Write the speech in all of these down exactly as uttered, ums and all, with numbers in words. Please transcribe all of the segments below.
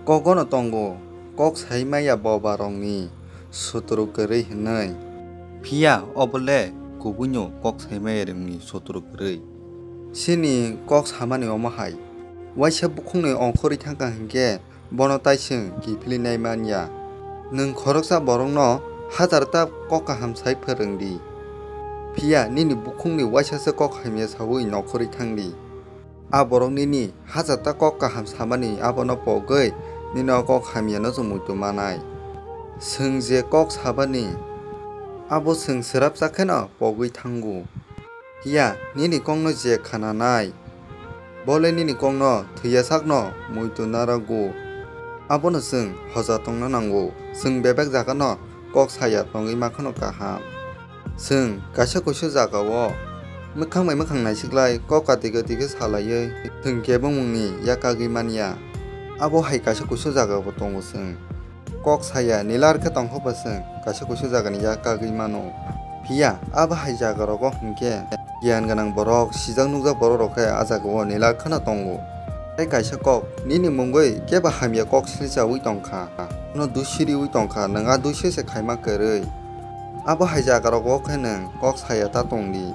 Kogono tongo, kok sai maya boba rokni sotro kwrwi hwnwi. Phiya obo le kubuino kok sai maya rokni sotro kwrwi. Chini kok samani omo hai. Waisa bukhukni ongkhorwi thangkha hinkhe bono tai chwng kiphilwi nai man ya. Nwng khoroksa borokno hazarta kok kaham sai phwrwng di. Phiya nini bukhukni waisa se kok hamya saui nokhorwi thang di. A borok nini hazarta kok kaham samani abono pogwi nini o kok hamyano chwng muitu manai. Chwng je kok sabani abo chwng swrapsa kheno pogwi thango. Phiya nini kokno je khananai, bo le nini kokno thwiya sakno muitu narwgo. Abono chwng hoja tongna nango. Chwng bebak jagano kok saya tongwi ma kheno kaham. Chwng kaisa kuisu jagao mwkhang bai mwkhang naisiklai kok kati kati khe salaiwi chwng kebengmungni yakagwi man ya. Abo hai kaisa kuisu jagao tongo chwng. Kok saya nilar khe tongkha ba chwng kaisa kuisu jagani yakagwi mano. Phiya abo hai jagarogo hinkhe giyan gwnang borok, sijak nukjak borok rok khe a jagao nilar kheno tongo. Tei kaisa kok nini mungwi kebo hamya kok silichaui tongkha, bono dusiriui tongkha, nwng a dusiri se khaima kwrwi. Abo hai jagarogo khe nwng kok saya ta tong di.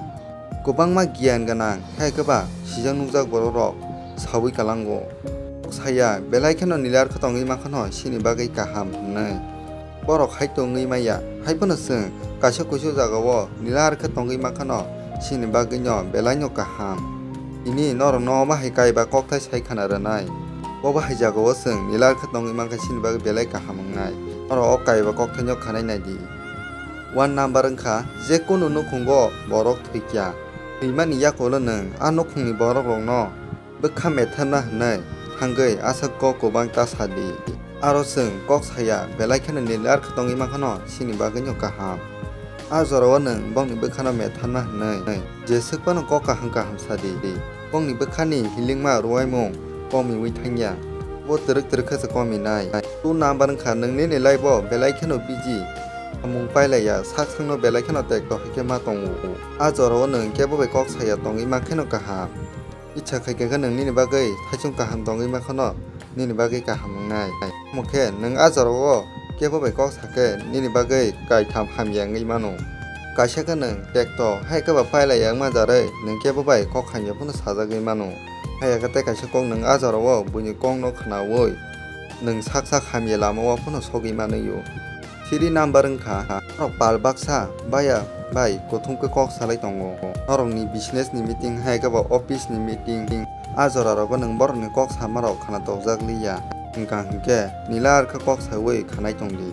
Kwbangma giyan gwnang, hai khe ba sijak nukjak borok rok saui kalango. Kok saya belai kheno nilar khe tongwi ma khano chini bagwi kaham hwnwi. Borok hai tongwi maya, hai phano chwng kaisa kuisu jagao nilar khe tongwi ma khano chini bagwino belaino kaham. Tini norokno omo hai kaiba kokthai sai khana rwnai. Bo bahai jagao chwng nilar khe tongwi mankha chini bagwi belai kaham wngnai. Norok o kaiba kokthaino khanai nai di. One number wngkha, je kunu nukhungo borok thwikya. Thwimani yakulo nwng a nukhungni borok rokno bwkha metharna hwnwi thangwi aswk kok kwbang ta sa di. Aro chwng kok saya belai kheno nilar khe tongwi mankhano chini bagwino kaham. A jorao nwng bongni bwkhano metharna hwnwi jeswk phano kok kaham kaham sa di. Bongni bwkhani hilingma rwuaimung komiui thangya. Bo twrwk twrwk khe se kominai. Two number wngkha nwng nini life o belai kheno busy. Samung pailaiya, sak sakno belai kheno tekto hai khe ma tongo. A jorao nwng kebo bai kok saya tongwi mankheno kaham. Icha khai khe nwng nini bagwi thaisung kaham tongwi mankhano nini bagwi kaham wngnai. Omo khe nwng a jorao kebo bai kok sa khe nini bagwi kaitham hamya wngwi mano. Kaisa khe nwng tekto hai khe ba pailaiya wngma jarwi nwng kebo bai kok hamya phano sajagwi mano. Haiya khe tei kaisa kok nwng a jorao buini kokno khnaui nwng sak sak hamya lamao phano sogwi manwi o. Three number wngkha, norok pal baksa baya bai kuthum khe kok salai tongo. Norokni business ni meeting hai khe ba office ni meeting, a jora rogo nwng borokni kok sama rok khana tokjak liya. Wngkha hinkhe nilar khe kok saui khanai tong di.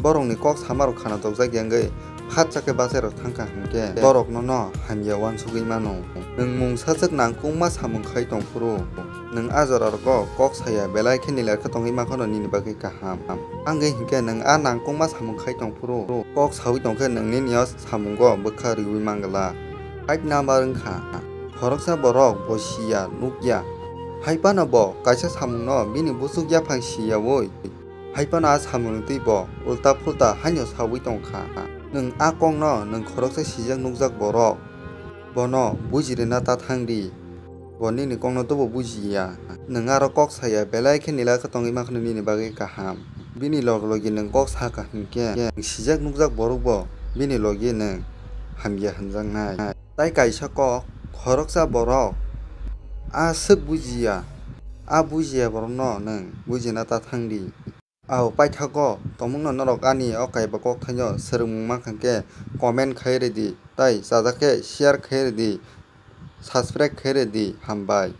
Borokni kok sama rok khana tokjak yangwi phatsa khe bachai rok thangkha hinkhe borok nono hamya uansugwi mano. Nwng mungsajwk nangkukma samung khai tong phuru nwng a jora rogo kok saya belai khe nilar khe tongwi mankhano nini bagwi kaham. Wngwi hinkhe nwng a nangkukma samung khai tong phuru kok saui tongkhe nwng nini o samungo bwkha riui mangla. Five number wngkha, khoroksa borok bo siya nukya. Hai phano bo kaisa samungno bini buchuk yaphang siyaui, hai phano a samungni twi bo ulta phulta haino saui tongkha. Nwng a kokno nwng khoroksa sijak nukjak borok, bono bujirina ta thang di. Bo nini kokno tobo bujiya. Nwng aro kok saya, belai khe nila khe tongwi mankhwno nini bagwi kaham. Bini logi logi nwng kok sakha hinkhe, nwng sijak nukjak borokbo bini logi nwng hamya hwnjaknai. Tai kaisa kok, khoroksa borok a swk bujiya, a bujiya borokno nwng bujina ta thang di. Ao paithago tongmungno norok ani o kaiba kokthaino swrwngmung mankha khe comment khai rwdi, tai chajak khe share khai rwdi, subscribe khai rwdi, hambai.